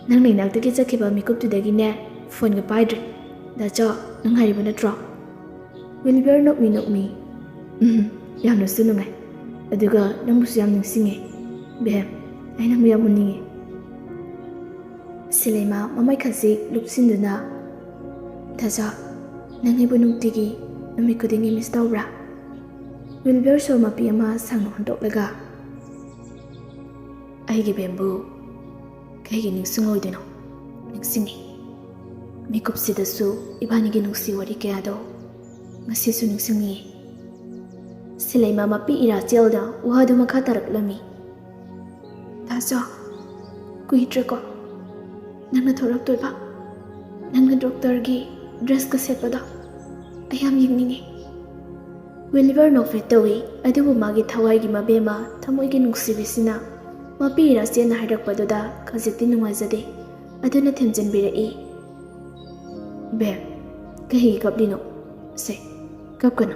"ꯅꯪꯅ ꯏꯅꯥꯛꯇꯒꯤ ꯆꯠꯈꯤꯕ ꯃꯤꯀꯨꯞꯇꯨꯗꯒꯤꯅꯦ ꯐꯣꯟꯒ ꯄꯥꯏꯗ꯭ꯔꯦ꯫ ꯗꯥꯆꯥ, ꯅꯨꯡꯉꯥꯏꯔꯤꯕ ꯅꯠꯇ꯭ꯔꯣ?" ꯋꯤꯜꯕꯔ ꯅꯣꯛꯃꯤ ꯅꯣꯛꯃꯤ, "ꯎꯝ, ꯌꯥꯝꯅꯁꯨ ꯅꯨꯡꯉꯥꯏ꯫ ꯑꯗꯨꯒ ꯅꯪꯕꯨꯁꯨ ꯌꯥꯝ ꯅꯤꯡꯁꯤꯡꯉꯦ꯫ ꯕꯦꯝ, ꯑꯩ ꯅꯪꯕꯨ ꯌꯥꯝ ꯎꯅꯤꯡꯉꯦ꯫" ꯁꯤꯂꯩꯃ ꯃꯃꯩ ꯈꯖꯤꯛ ꯂꯨꯞꯁꯤꯟꯗꯨꯅ, "ꯗꯥꯆꯥ, ꯅꯪ ꯑꯩꯕꯨ ꯅꯨꯡꯇꯤꯒꯤ, ꯅꯨꯃꯤꯠ ꯈꯨꯗꯤꯡꯒꯤ ꯃꯤꯁ ꯇꯧꯕ꯭ꯔꯥ?" ꯋꯤꯜꯕꯔ ꯁꯣꯔ ꯃꯄꯤ ꯑꯃ ꯁꯥꯡꯅ ꯍꯣꯟꯗꯣꯛꯂꯒ, "ꯑꯩꯒꯤ ꯕꯦꯝꯕꯨ ꯀꯩꯒꯤ ꯅꯤꯡꯁꯤꯡꯂꯣꯏꯗꯣꯏꯅꯣ? ꯅꯤꯡꯁꯤꯡꯉꯤ꯫ ꯃꯤꯀꯨꯞꯁꯤꯗꯁꯨ ꯏꯕꯥꯅꯤꯒꯤ ꯅꯨꯡꯁꯤ ꯋꯥꯔꯤ ꯀꯌꯥꯗꯣ ꯉꯁꯤꯁꯨ ꯅꯤꯡꯁꯤꯡꯉꯤ꯫" ꯁꯤꯂꯩꯃ ꯃꯄꯤ ꯏꯔꯥꯆꯦꯜꯗ ꯋꯥꯗꯨ ꯃꯈꯥ ꯇꯥꯔꯛꯂꯝꯃꯤ꯫ "ꯗꯥꯆꯥ, ꯀꯨꯏꯗ꯭ꯔꯦꯀꯣ ꯅꯪꯅ ꯊꯣꯛꯂꯛꯇꯣꯏꯕ? ꯅꯪꯅ ꯗꯣꯛꯇꯔꯒꯤ ꯗ꯭ꯔꯦꯁꯀ ꯁꯦꯠꯄꯗꯣ ꯑꯩ ꯌꯥꯝ ꯌꯦꯡꯅꯤꯡꯉꯤ꯫" ꯋꯤꯜꯕꯔ ꯅꯣꯛꯐꯦꯠ ꯇꯧꯏ, ꯑꯗꯨꯕꯨ ꯃꯥꯒꯤ ꯊꯋꯥꯏꯒꯤ ꯃꯕꯦꯝꯃ, ꯊꯃꯣꯏꯒꯤ ꯅꯨꯡꯁꯤꯕꯤꯁꯤꯅ ꯃꯄꯤ ꯏꯔꯥꯆꯦꯜꯅ ꯍꯥꯏꯔꯛꯄꯗꯨꯗ ꯈꯖꯤꯛꯇꯤ ꯅꯨꯡꯉꯥꯏꯖꯗꯦ꯫ ꯑꯗꯨꯅ ꯊꯦꯝꯖꯤꯟꯕꯤꯔꯛꯏ, "ꯕꯦꯝ, ꯀꯩꯒꯤ ꯀꯞꯂꯤꯅꯣ? ꯁꯦ, ꯀꯞꯀꯅꯨ꯫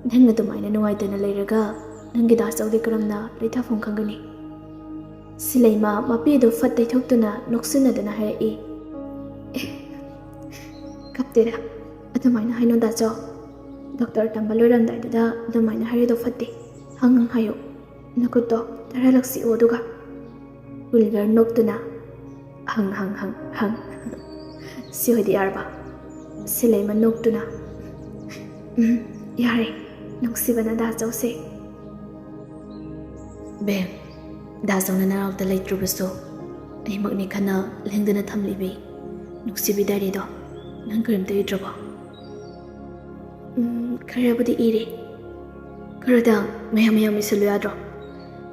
ꯅꯪ ꯑꯗꯨꯃꯥꯏꯅ ꯅꯨꯡꯉꯥꯏꯇꯅ ꯂꯩꯔꯒ ꯅꯪꯒꯤ ꯗꯥꯆꯧꯗꯤ ꯀꯔꯝꯅ ꯂꯩꯊꯥꯐꯝ ꯈꯪꯒꯅꯤ?" ꯁꯤꯂꯩꯃ ꯃꯄꯤ ꯑꯗꯨ ꯐꯠ ꯇꯩꯊꯣꯛꯇꯨꯅ ꯅꯣꯛꯁꯤꯟꯅꯗꯨꯅ ꯍꯥꯏꯔꯛꯏ꯫ "ꯑꯦ, ꯀꯞꯇꯦꯗ꯫ ꯑꯗꯨꯃꯥꯏꯅ ꯍꯥꯏꯅꯣ ꯗꯥꯆꯧ꯫ ꯗꯣꯛꯇꯔ ꯇꯝꯕ ꯂꯣꯏꯔꯝꯗꯥꯏꯗꯨꯗ ꯑꯗꯨꯃꯥꯏꯅ ꯍꯥꯏꯔꯤꯗꯣ ꯐꯠꯇꯦ꯫ ꯍꯪ ꯍꯪ ꯍꯥꯏꯌꯨ꯫ ꯅꯈꯨꯠꯇꯣ ꯇꯔꯥꯔꯛ ꯁꯤꯛꯑꯣ ꯑꯗꯨꯒ꯫" ꯎꯏꯜꯒꯔ ꯅꯣꯛꯇꯨꯅ, "ꯍꯪ, ꯍꯪ, ꯍꯪ, ꯍꯪ꯫ ꯁꯤ ꯑꯣꯏꯗꯤ ꯌꯥꯔꯕ?" ꯁꯤꯂꯩꯃ ꯅꯣꯛꯇꯨꯅ, "ꯎꯝ, ꯌꯥꯔꯦ꯫ ꯅꯨꯡꯁꯤꯕꯅ ꯗꯥꯆꯧꯁꯦ꯫" "ꯕꯦꯝ, ꯗꯥꯆꯧꯅ ꯅꯅꯥꯛꯇ ꯂꯩꯇ꯭ꯔꯕꯁꯨ ꯑꯩꯃꯛꯅꯤ ꯈꯟꯅ ꯂꯦꯡꯗꯅ ꯊꯝꯂꯤꯕꯤ ꯅꯨꯡꯁꯤꯕꯤ ꯗꯥꯏꯔꯤꯗꯣ ꯅꯪ ꯀꯔꯤꯝꯇ ꯏꯗ꯭ꯔꯕꯣ?" "ꯎꯝ, ꯈꯔꯕꯨꯗꯤ ꯏꯔꯦ꯫ ꯈꯔꯗꯪ ꯃꯌꯥꯝ ꯃꯌꯥꯝ ꯏꯁꯤꯜꯂꯨ ꯌꯥꯗ꯭ꯔꯣ?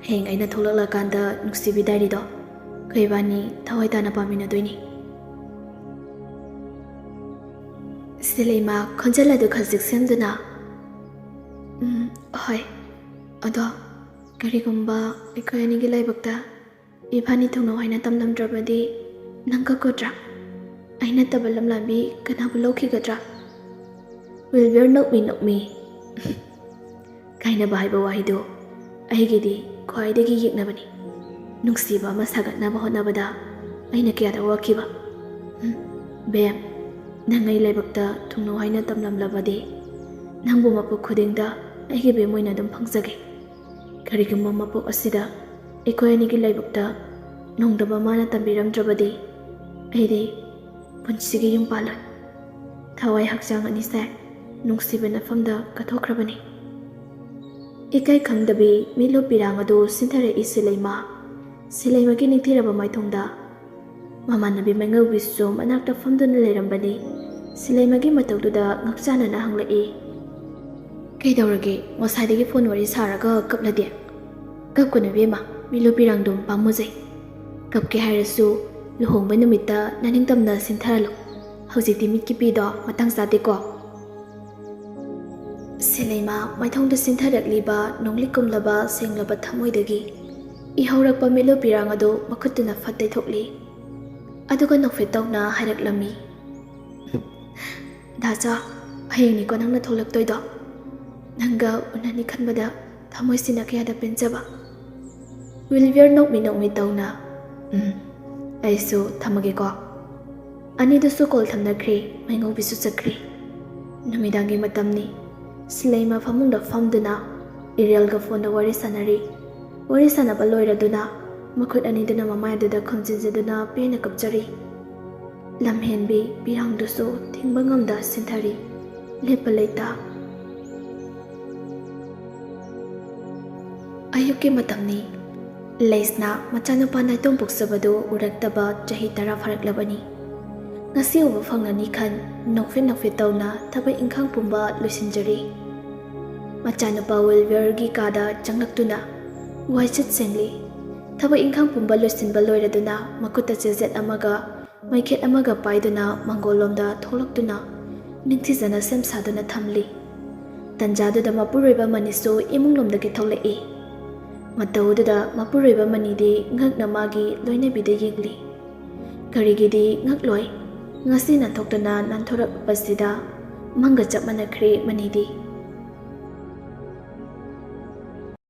ꯍꯌꯦꯡ ꯑꯩꯅ ꯊꯣꯛꯂꯛꯂꯀꯥꯟꯗ ꯅꯨꯡꯁꯤꯕꯤ ꯗꯥꯏꯔꯤꯗꯣ ꯑꯩꯈꯣꯏ ꯏꯕꯥꯅꯤ ꯊꯋꯥꯏ ꯇꯥꯅ ꯄꯥꯃꯤꯟꯅꯗꯣꯏꯅꯤ꯫" ꯁꯤꯂꯩꯃ ꯈꯣꯟꯖꯦꯜ ꯑꯗꯨ ꯈꯖꯤꯛ ꯁꯦꯝꯗꯨꯅ, "ꯎꯝ, ꯍꯣꯏ꯫ ꯑꯗꯣ ꯀꯔꯤꯒꯨꯝꯕ ꯑꯩꯈꯣꯏ ꯑꯅꯤꯒꯤ ꯂꯥꯏꯕꯛꯇ ꯏꯕꯥꯅꯤ ꯊꯨꯡꯅꯧ ꯍꯥꯏꯅ ꯇꯝꯂꯝꯗ꯭ꯔꯕꯗꯤ ꯅꯪ ꯀꯛꯀꯗ꯭ꯔꯥ? ꯑꯩ ꯅꯠꯇꯕ ꯂꯝꯂꯥꯟꯕꯤ ꯀꯅꯥꯕꯨ ꯂꯧꯈꯤꯒꯗ꯭ꯔꯥ?" ꯋꯤꯜꯕꯔ ꯅꯣꯛꯃꯤ ꯅꯣꯛꯃꯤ, "ꯀꯥꯏꯅꯕ ꯍꯥꯏꯕ ꯋꯥꯍꯩꯗꯨ ꯑꯩꯒꯤꯗꯤ ꯈ꯭ꯋꯥꯏꯗꯒꯤ ꯌꯦꯛꯅꯕꯅꯤ꯫ ꯅꯨꯡꯁꯤꯕ ꯑꯃ ꯁꯥꯒꯠꯅꯕ ꯍꯣꯠꯅꯕꯗ ꯑꯩꯅ ꯀꯌꯥꯗ ꯋꯥꯈꯤꯕ꯫ ꯎꯝ, ꯕꯦꯝ, ꯅꯪ ꯑꯩ ꯂꯥꯏꯕꯛꯇ ꯊꯨꯡꯅꯧ ꯍꯥꯏꯅ ꯇꯝꯂꯝꯂꯕꯗꯤ ꯅꯪꯕꯨ ꯃꯄꯣꯛ ꯈꯨꯗꯤꯡꯗ ꯑꯩꯒꯤ ꯕꯦꯝ ꯑꯣꯏꯅ ꯑꯗꯨꯝ ꯐꯪꯖꯒꯦ꯫ ꯀꯔꯤꯒꯨꯝꯕ ꯃꯄꯣꯛ ꯑꯁꯤꯗ ꯑꯩꯈꯣꯏ ꯑꯅꯤꯒꯤ ꯂꯥꯏꯕꯛꯇ ꯅꯣꯡꯗꯝꯕ ꯃꯥꯅ ꯇꯝꯕꯤꯔꯝꯗ꯭ꯔꯕꯗꯤ ꯑꯩꯗꯤ ꯄꯨꯟꯁꯤꯒꯤ ꯌꯨꯝ ꯄꯥꯜꯂꯣꯏ꯫ ꯊꯋꯥꯏ ꯍꯛꯆꯥꯡ ꯑꯅꯤꯁꯦ ꯅꯨꯡꯁꯤꯕ ꯅꯐꯝꯗ ꯀꯠꯊꯣꯛꯈ꯭ꯔꯕꯅꯤ꯫" ꯏꯀꯥꯏ ꯈꯪꯗꯕꯤ ꯃꯤꯠꯂꯨ ꯄꯤꯔꯥꯡ ꯑꯗꯨ ꯁꯤꯟꯊꯔꯛꯏ ꯁꯤꯂꯩꯃ꯫ ꯁꯤꯂꯩꯃꯒꯤ ꯅꯤꯡꯊꯤꯔꯕ ꯃꯥꯏꯊꯣꯡꯗ ꯃꯃꯥꯟꯅꯕꯤ ꯃꯩꯉꯧꯕꯤꯁꯨ ꯃꯅꯥꯛꯇ ꯐꯝꯗꯨꯅ ꯂꯩꯔꯝꯕꯅꯤ꯫ ꯁꯤꯂꯩꯃꯒꯤ ꯃꯇꯧꯗꯨꯗ ꯉꯛꯆꯥꯟꯅꯅ ꯍꯪꯂꯛꯏ, "ꯀꯩꯗꯧꯔꯒꯦ? ꯉꯁꯥꯏꯗꯒꯤ ꯐꯣꯟ ꯋꯥꯔꯤ ꯁꯥꯔꯒ ꯀꯞꯂꯗꯤ?" "ꯀꯞꯀꯅꯨ ꯏꯕꯦꯝꯃ, ꯃꯤꯠꯂꯨ ꯄꯤꯔꯥꯡꯗꯨꯝ ꯄꯥꯝꯃꯨꯖꯩ꯫ ꯀꯞꯀꯦ ꯍꯥꯏꯔꯁꯨ ꯂꯨꯍꯣꯡꯕ ꯅꯨꯃꯤꯠꯇ ꯅꯅꯤꯡꯇꯝꯅ ꯁꯤꯟꯊꯔꯂꯨ꯫ ꯍꯧꯖꯤꯛꯇꯤ ꯃꯤꯠꯀꯤ ꯄꯤꯗꯣ ꯃꯇꯥꯡ ꯆꯥꯗꯦꯀꯣ꯫" ꯁꯤꯂꯩꯃ ꯃꯥꯏꯊꯣꯡꯗ ꯁꯤꯟꯊꯔꯛꯂꯤꯕ ꯅꯣꯡꯂꯤꯛ ꯀꯨꯝꯂꯕ ꯁꯦꯡꯂꯕ ꯊꯃꯣꯏꯗꯒꯤ ꯏꯍꯧꯔꯛꯄ ꯃꯤꯠꯂꯨ ꯄꯤꯔꯥꯡ ꯑꯗꯨ ꯃꯈꯨꯠꯇꯨꯅ ꯐꯠ ꯇꯩꯊꯣꯛꯂꯤ꯫ ꯑꯗꯨꯒ ꯅꯣꯛꯐꯦꯠ ꯇꯧꯅ ꯍꯥꯏꯔꯛꯂꯝꯃꯤ, "ꯗꯥꯆꯥ, ꯍꯌꯦꯡꯅꯤꯀꯣ ꯅꯪꯅ ꯊꯣꯛꯂꯛꯇꯣꯏꯗꯣ꯫ ꯅꯪꯒ ꯎꯅꯅꯤ ꯈꯟꯕꯗ ꯊꯃꯣꯏꯁꯤꯅ ꯀꯌꯥꯗ ꯄꯦꯟꯖꯕ꯫ ꯋꯤꯜꯕꯤꯌꯔ ꯅꯣꯛꯃꯤ ꯅꯣꯛꯃꯤ ꯇꯧꯅ, "ꯎꯝ, ꯑꯩꯁꯨ ꯊꯝꯃꯒꯦꯀꯣ"꯫ ꯑꯅꯤꯗꯨꯁꯨ ꯀꯣꯜ ꯊꯝꯅꯈ꯭ꯔꯦ, ꯃꯩꯉꯧꯕꯤꯁꯨ ꯆꯠꯈ꯭ꯔꯦ꯫ ꯅꯨꯃꯤꯗꯥꯡꯒꯤ ꯃꯇꯝꯅꯤ꯫ ꯁꯤꯂꯩꯃ ꯐꯃꯨꯡꯗ ꯐꯝꯗꯨꯅ ꯏꯔꯦꯜꯒ ꯐꯣꯟꯗ ꯋꯥꯔꯤ ꯁꯥꯟꯅꯔꯤ꯫ ꯋꯥꯔꯤ ꯁꯥꯟꯅꯕ ꯂꯣꯏꯔꯗꯨꯅ ꯃꯈꯨꯠ ꯑꯅꯤꯗꯨꯅ ꯃꯃꯥꯏ ꯑꯗꯨꯗ ꯈꯨꯝꯖꯤꯟꯖꯗꯨꯅ ꯄꯦꯟꯅ ꯀꯞꯆꯔꯤ꯫ ꯂꯝꯍꯦꯟꯕꯤ ꯄꯤꯔꯥꯡꯗꯨꯁꯨ ꯊꯤꯡꯕ ꯉꯝꯗ ꯁꯤꯟꯊꯔꯤ꯫ ꯂꯦꯞꯄ ꯂꯩꯇ꯫ ꯑꯌꯨꯛꯀꯤ ꯃꯇꯝꯅꯤ꯫ ꯂꯩꯁꯅ ꯃꯆꯥꯅꯨꯄꯥ ꯅꯥꯏꯇꯣꯝ ꯄꯣꯛꯆꯕꯗꯨ ꯎꯔꯛꯇꯕ ꯆꯍꯤ ꯇꯔꯥ ꯐꯥꯔꯛꯂꯕꯅꯤ꯫ ꯉꯁꯤ ꯎꯕ ꯐꯪꯂꯅꯤ ꯈꯟ ꯅꯣꯛꯐꯦꯠ ꯅꯣꯛꯐꯦꯠ ꯇꯧꯅ ꯊꯕꯛ ꯏꯪꯈꯥꯡ ꯄꯨꯝꯕ ꯂꯣꯏꯁꯤꯟꯖꯔꯤ꯫ ꯃꯆꯥꯅꯨꯄꯥ ꯋꯤꯜꯕꯤꯌꯔꯒꯤ ꯀꯥꯗ ꯆꯪꯂꯛꯇꯨꯅ ꯋꯥꯏꯆꯠ ꯁꯦꯡꯂꯤ꯫ ꯊꯕꯛ ꯏꯪꯈꯥꯡ ꯄꯨꯝꯕ ꯂꯣꯏꯁꯤꯟꯕ ꯂꯣꯏꯔꯗꯨꯅ ꯃꯈꯨꯠꯇ ꯆꯦꯖꯦꯠ ꯑꯃꯒ ꯃꯩꯈꯦꯠ ꯑꯃꯒ ꯄꯥꯏꯗꯨꯅ ꯃꯪꯒꯣꯜꯂꯣꯝꯗ ꯊꯣꯛꯂꯛꯇꯨꯅ ꯅꯤꯡꯊꯤꯖꯅ ꯁꯦꯝ ꯁꯥꯗꯨꯅ ꯊꯝꯂꯤ꯫ ꯇꯟꯖꯥꯗꯨꯗ ꯃꯄꯨꯔꯣꯏꯕ ꯃꯅꯤꯁꯨ ꯏꯃꯨꯡꯂꯣꯝꯗꯒꯤ ꯊꯣꯛꯂꯛꯏ꯫ ꯃꯇꯧꯗꯨꯗ ꯃꯄꯨꯔꯣꯏꯕ ꯃꯅꯤꯗꯤ ꯉꯛꯅ ꯃꯥꯒꯤ ꯂꯣꯏꯅꯕꯤꯗ ꯌꯦꯡꯂꯤ꯫ ꯀꯔꯤꯒꯤꯗꯤ ꯉꯛꯂꯣꯏ? ꯉꯁꯤ ꯅꯥꯟꯊꯣꯛꯇꯨꯅ ꯅꯥꯟꯊꯣꯔꯛꯄꯁꯤꯗ ꯃꯪꯒ ꯆꯞ ꯃꯥꯟꯅꯈ꯭ꯔꯦ ꯃꯅꯤꯗꯤ꯫